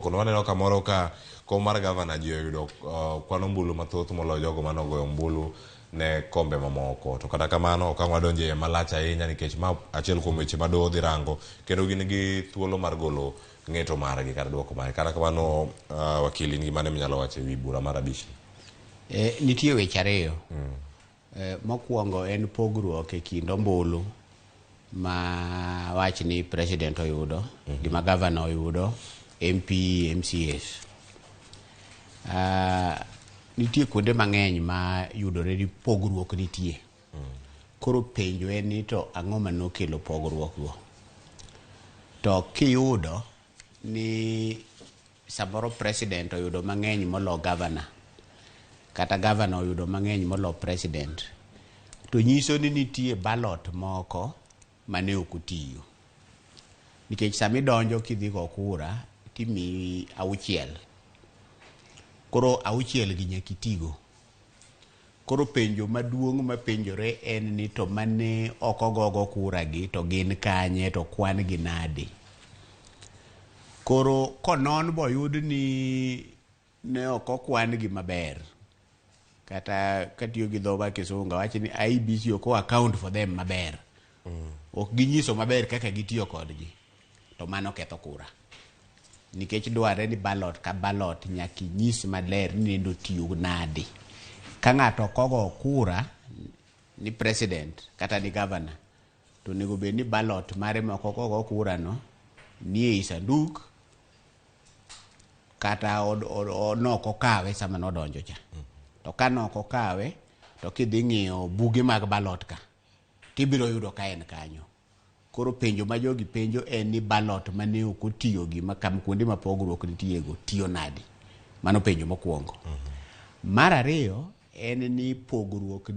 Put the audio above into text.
Kono waneno kamoro ka kom mar gavana ji oyudo kwan ombulu mathoth moloyo jogo mane ogoyo ombulu ne kombe mamoko. To kata kamano ok ang' wadonj iye malach ahinya nikech ma achiel kuom weche ma doho dhi rango kendo gin gi thuolo mar golo ng'eto margi kata duoko margi. Kata kamano wakili in gi mane minyalo wacho ewi bura mar abich ni? Nitie weche ariyo. Mokwongo en pogruok e kind ombulu ma wach ni president oyudo gi ma governor oyudo, MP, MCAs. Nitie kuonde mang'eny ma yudore ni pogruok nitie. Koro penjo en ni to ang'o manokelo pogruok go? To kiyudo ni samoro president oyudo mang'eny molo governor kata governor oyudo mang'eny molo president, to nyiso ni nitie ballot moko mane ok otiyo. Nikech sama idonjo kidhi go kura timiyi auchiel. Koro auchiel gi nyaka itigo. Koro penjo maduong' mapenjore en ni to mane ok ogogo kura gi to gin kanye to kwan gi nade? Koro konon boyud ni ne ok okwan gi maber, kata katiyo gi dho ma kisungu awach ni IEBC ok o account for them maber. Ok ginyiso maber kaka gitiyo kodgi, to mano ketho kura. Nikech dwarre ni ballot ka ballot nyaka inyis maler ni nende otiyo nade. Ka ng'ato ok ogo kura ni president kata ni governor, to onego bed ni ballot mare ma ok ogo kura no nie i sanduk kata nok okawe sama nodonjo cha. To ka nok okawe to kidhi ng'iyo buge mag ballot ka tibiro yudo ka en kanyo. Koro penjo ma jogi penjo en ni ballot mane ok otiyo gi ma kam kuonde ma pogruok nitie go tiyo nade? Mano penjo mokwongo. Mar ariyo en ni pogruok